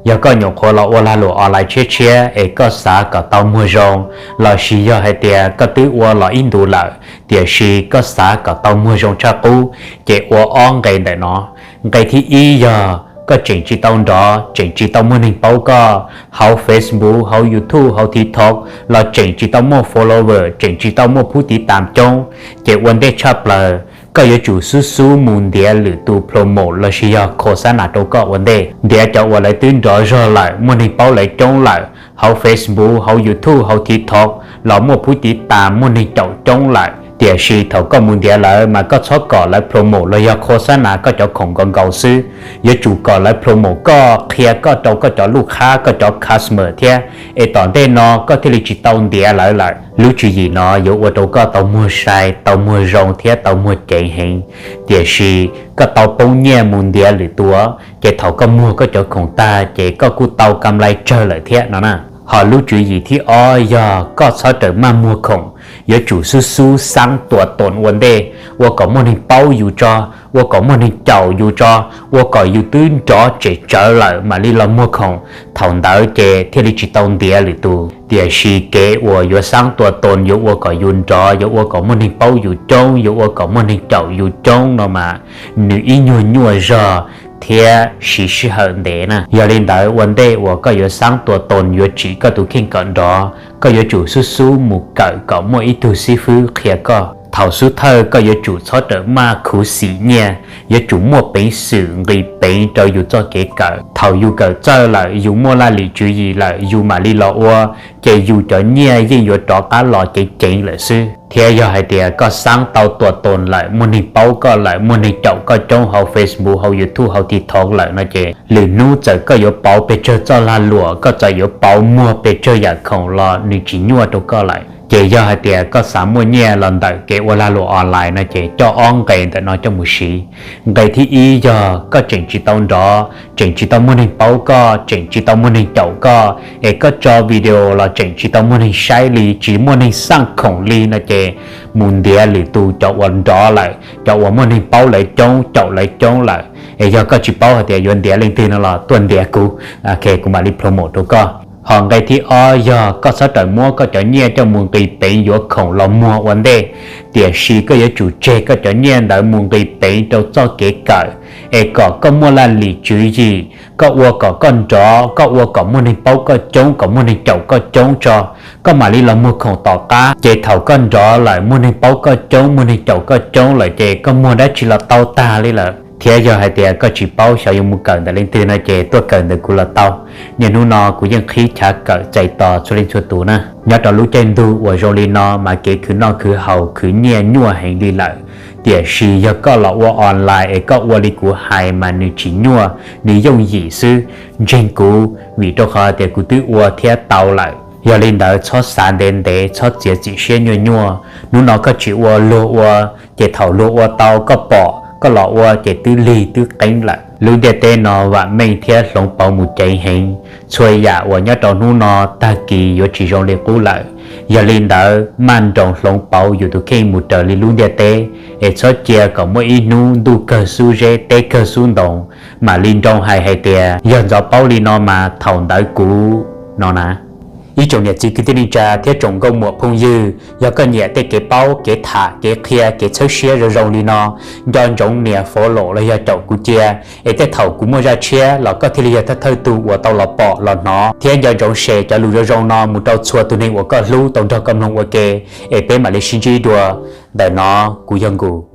Yog koj nyuam qhuav los ua lag luam online tshiab tshiab es koj xav kom tau muag zoo, lossis yog hais tias koj twb ua los ib ntus lawm tiam sis koj xav kom tau muag zoo tshaj qub, ces ua ob nqe ntawm no. Nqe thib ib yog koj tseem tsis tau nrov, tseem tsis tau muaj neeg paub koj, hauv Facebook, hauv YouTube, hauv TikTok los tseem tsis tau muaj follower, tseem tsis tau muaj phub tiv tam coob, ces ua ntej tshaj plaws koj yuav tsum xub xub mus ntiav lwm tus promote lossis yog khos xab nas rau koj ua ntej. Ntiav cov uas lawv twb nrov zog lawm, muaj neeg paub lawv coob lawm, hauv Facebook, hauv YouTube, hauv TikTok los muaj phub tiv tam, muaj neeg caum coob lawm. Tiam sis thaum koj mus ntiav lawv mas koj txhob kom lawv promote los yog khos xab nas koj cov khoom nkaus nkaus xwb. Yuav tsum kom lawv promote koj, qhia koj rau koj cov luj qhab, koj cov customer thiab, es tom ntej no koj thiaj li tsis tau ntiav lawv lawm. Lub tswv yim no yuav ua rau koj tau muag sai, tau muag zoo thiab tau muag ceev heev. Tiam sis koj tau poob nyiaj mus ntiav lwm tus, ces thaum koj muag koj cov khoom tag ces koj kuj tau kam lais tsawg lawm thiab no na. Ho lub tswv yim thib ob yog koj txhob rawm maj muag khoom, yuav tsum xub xub xaab tua toos ua ntej, ua kom muaj neeg paub yus tso, ua kom muaj neeg caum yus tso, ua kom yus twb nrov tsem tsawv lawm mam li los muag khoom. Thaum ntawd ces thiaj li tsis tau ntiav lwm tus. Tiam sis kev uas yuav xaab tua toos yuav ua kom yus nrov, yuav ua kom muaj neeg paub yus coob, yuav ua kom muaj neeg caum yus coob no mas nws ib nyuag nyuaj zog thiab siv sij hawm ntev na. Yog li ntawd ua ntej uas koj yuav xaab tua toos yuav tsim koj tus kheej kom nrov, koj yuav tsum xub xub mus kawm kom muaj ib tug xib fwb qhia koj. Thaum xub thawj koj yuav tsum txhob rawm maj khuv xim nyiaj, yuav tsum muaj peev xwm nqis peev rau yus txoj kev kawm. Thaum yus kawm txawj lawm, yus muaj laj lim tswv yim lawm, yus mam li los ua, ces yus cov nyiaj yeej yuav rov qab los ceev ceev lawm xwb. Thiab yog hais tias koj xaab tau tua toos lawm, muaj neeg paub koj lawm, muaj neeg caum koj coob hauv Facebook, hauv YouTube, hauv TikTok lawm no ces lwm hnub txawm koj yuav pauv pes tsawg txoj lag luam, koj txawm yuav pauv muag pes tsawg yam khoom los nws tsis nyuaj rau koj lawm. Ces yog hais tias koj xav muaj nyiaj los ntawm kev ua lag luam online no ces coj ob nqe ntawm no coj mus siv. Nqe thib ib yog koj tseem tsis tau nrov, tseem tsis tau muaj neeg paub koj, tseem tsis tau muaj neeg caum koj, es koj tso video los tseem tsis tau muaj neeg saib li, tsis muaj neeg xaj khoom li no ces mus ntiav lwm tus cov uas nrov lawm, cov uas muaj neeg paub lawv coob, caum lawv coob lawm. Es yog koj tsis paub hais tias yuav ntiav leej twg no los tuaj ntiav kuv, kuv mam li promote rau koj. Ho nqe thib ob yog koj txhob rawm muab koj cov nyiaj coj mus nqis peev yuav khoom los muag ua ntej, tiam sis koj yuav tsum tseg koj cov nyiaj ntawd mus nqis peev rau txoj kev kawm, es kom koj muaj laj lim tswv yim, koj ua kom koj nrov, koj ua kom muaj neeg paub koj coob, kom muaj neeg caum koj coob tso, koj mam li los muag khoom tom qab. Ces thaum koj nrov lawm, muaj neeg paub koj coob, muaj neeg caum koj coob lawm ces koj muag dab tsi los tau tag li lawm. Thiab yog hais tias koj tsis paub xyov yuav mus kawm ntawm leej twg no ces tuaj kawm ntawm kuv los tau. Niaj hnub no kuv yeej qhib chav kawm txais tos txhua leej txhua tus na. Nyob rau lub caij ntuj uas zoo li no mas kev khwv noj khwv haus khwv nyiaj nyuaj heev li lawm. Tiam sis yog koj los ua online es koj ua li kuv hais mas nws tsis nyuaj, nws yooj yim xwb. Ntseeg kuv, vim rau qhov tias kuv twb ua thiab tau lawm. Yog li ntawd txhob xav ntev ntev, txhob txiav txim siab nyuaj nyuaj. Hnub no koj tsis ua luag ua, ces thaum luag ua tau koj pom, koj los ua ces twb lig twb qeeb lawm. Lub ntiaj teb no vam meej thiab hloov pauv mus ceev heev. Txhua yam uas nyob rau hnub no tag kis yuav tsis zoo li qub lawm. Yog li ntawd maj nroos hloov pauv yus tus kheej mus raws li lub ntiaj teb, es txhob cia kom muaj ib hnub ntuj kawg xub zeb teb kawg xub ntoo, mam li nroo hais hais tias yog ntxov paub li no mas thaum ntawd kuv no na. Ib tsoom niam txiv kwv tij neej tsa thiab tsoom nkauj muam phooj ywg, yog koj nyiam tej kev paub, kev tham, kev qhia, kev txhawb siab zoo zoo li no, nco ntsoov nias follow los yog caum kuv cia, es tej thaum kuv muaj zaj tshiab los koj thiaj li yog thawj thawj tug uas tau los pom los hnov. Thiab nco ntsoov share cov lus zoo zoo no mus rau txhua tus neeg uas koj hlub tau nrog koj mloog ua ke, es peb mam li sib ntsib dua. Ntawm no kuv yog Nkus.